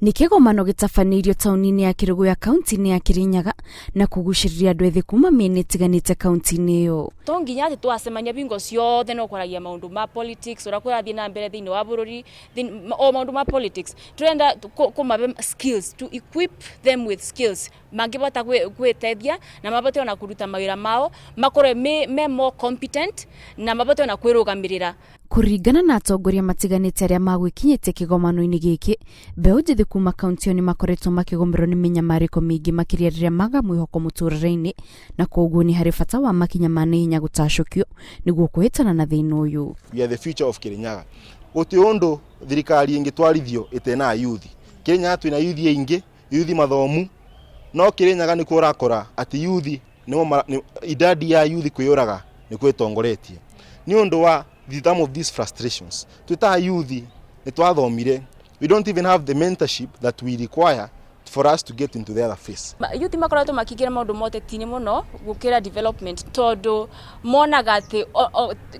Nĩ kĩgomano gĩtabanĩirio taũni-inĩ ya Kĩrũgũya kaunti-inĩ ya Kĩrĩnyaga na kũgucĩrĩria andũ ethĩ kuma mĩena ĩtiganĩte kaunti-inĩ ĩyo. To nginya atĩ twacemania bingo ciothe no kwaragia maũndũ ma politics, ũrĩa kũrathiĩ na mbere thĩinĩ wa bũrũri, o maũndũ ma politics. Tũrenda kũmahe skills, to equip them with skills mangĩbota gwĩteithia na mabote ona kũruta mawĩra mao, makorwe me more competent na mabote ona kwĩrũgamĩrĩra. Kũringana na atongoria matiganĩte arĩa magwĩkinyĩtie kĩgomano-inĩ gĩkĩ, mbeũ njĩthĩ kuma kaunti ĩyo nĩ makoretwo makĩgũmĩrwo nĩ mĩnyamarĩko mĩingĩ makĩria rĩrĩa maga mwĩhoko mũtũrĩre-inĩ, na koguo nĩ harĩ bata wa makinya ma naihenya gũtacũkio nĩguo kũhĩtana na thĩna ũyũ. We are the future of Kirinyaga. Gũtirĩ ũndũ thirikari ĩngĩtwarithio ĩtena yuthi. Kirinyaga twĩna yuthi aingĩ, yuthi mathomu, no Kirinyaga nĩkuo ũrakora atĩ yuthi nĩo idadi ya yuthi kwĩyũraga nĩkuo ĩtongoretie. Nĩ ũndũ wa some of these frustrations. Twĩtaga yuthi nĩ twathomire, we don't even have the mentorship that we require for us to get into the other phase. Youth makoretwo makĩingĩra maũndũ ma ũteti-inĩ mũno gũkĩra development, tondũ monaga atĩ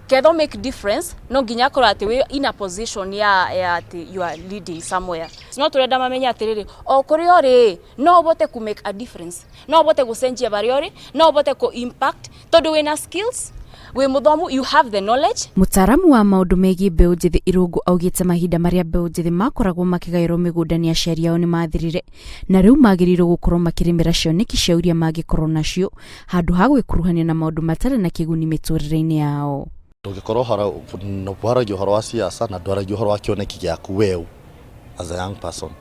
ketha make difference no nginya akorwo atĩ wĩ in a position ya atĩ you are leading somewhere. No tũrenda mamenye atĩrĩrĩ, o kũrĩa ũrĩ no ũbote ku make a difference, no ũbote gũcenjia barĩa ũrĩ, no ũbote ku impact tondũ wĩna skills, wĩ mũthomu, you have the knowledge. Mũtaaramu wa maũndũ megiĩ mbeũ njĩthĩ Irũngũ augĩte mahinda marĩa mbeũ njĩthĩ makoragwo makĩgaĩrwo mĩgũnda nĩ aciari ao nĩ mathirire, na rĩu magĩrĩirwo gũkorwo makĩrĩmĩra cioneki cia iria mangĩkorwo nacio handũ ha gwĩkuruhania na maũndũ matarĩ na kĩguni mĩtũrĩre-inĩ yao. Ndũngĩkorwo waragia ũhoro wa siasa na ndwaragia ũhoro wa kĩoneki gĩaku weũ as a young person,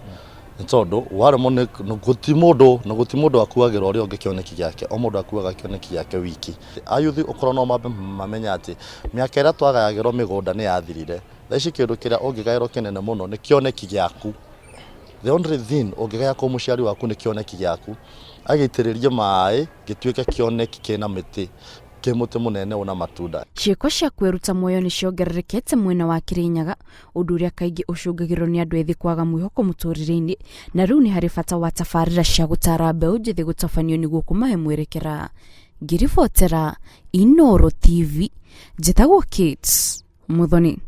nĩ tondũ waremwo nĩ gũti mũndũ na gũti mũndũ akuagĩra ũrĩa ũngĩ kĩoneki gĩake, o mũndũ akuaga kĩoneki gĩake wiki. Ayuthi ũkorwo no mambe mamenye atĩ mĩaka ĩrĩa twagayagĩrwo mĩgũnda nĩ yathirire. Thaa ici kĩndũ kĩrĩa ũngĩgaĩrwo kĩnene mũno nĩ kĩoneki gĩaku. The only thing ũngĩgaya kwĩ mũciari waku nĩ kĩoneki gĩaku, agĩitĩrĩrie maĩ gĩtuĩke kĩoneki kĩna mĩtĩ, kĩ mũtĩ mũnene ũna matunda. Ciĩko cia kwĩruta muoyo nĩ ciongererekete mwena wa Kĩrĩnyaga, ũndũ ũrĩa kaingĩ ũcũngagĩrwo nĩ andũ ethĩ kwaga mwĩhoko mũtũrĩre-inĩ, na rĩu nĩ harĩ bata wa tabarĩra cia gũtara mbeũ njĩthĩ gũtabanio nĩguo kũmahe mwerekera. Ngĩribotera Inooro TV, njĩtagwo Kate Muthoni.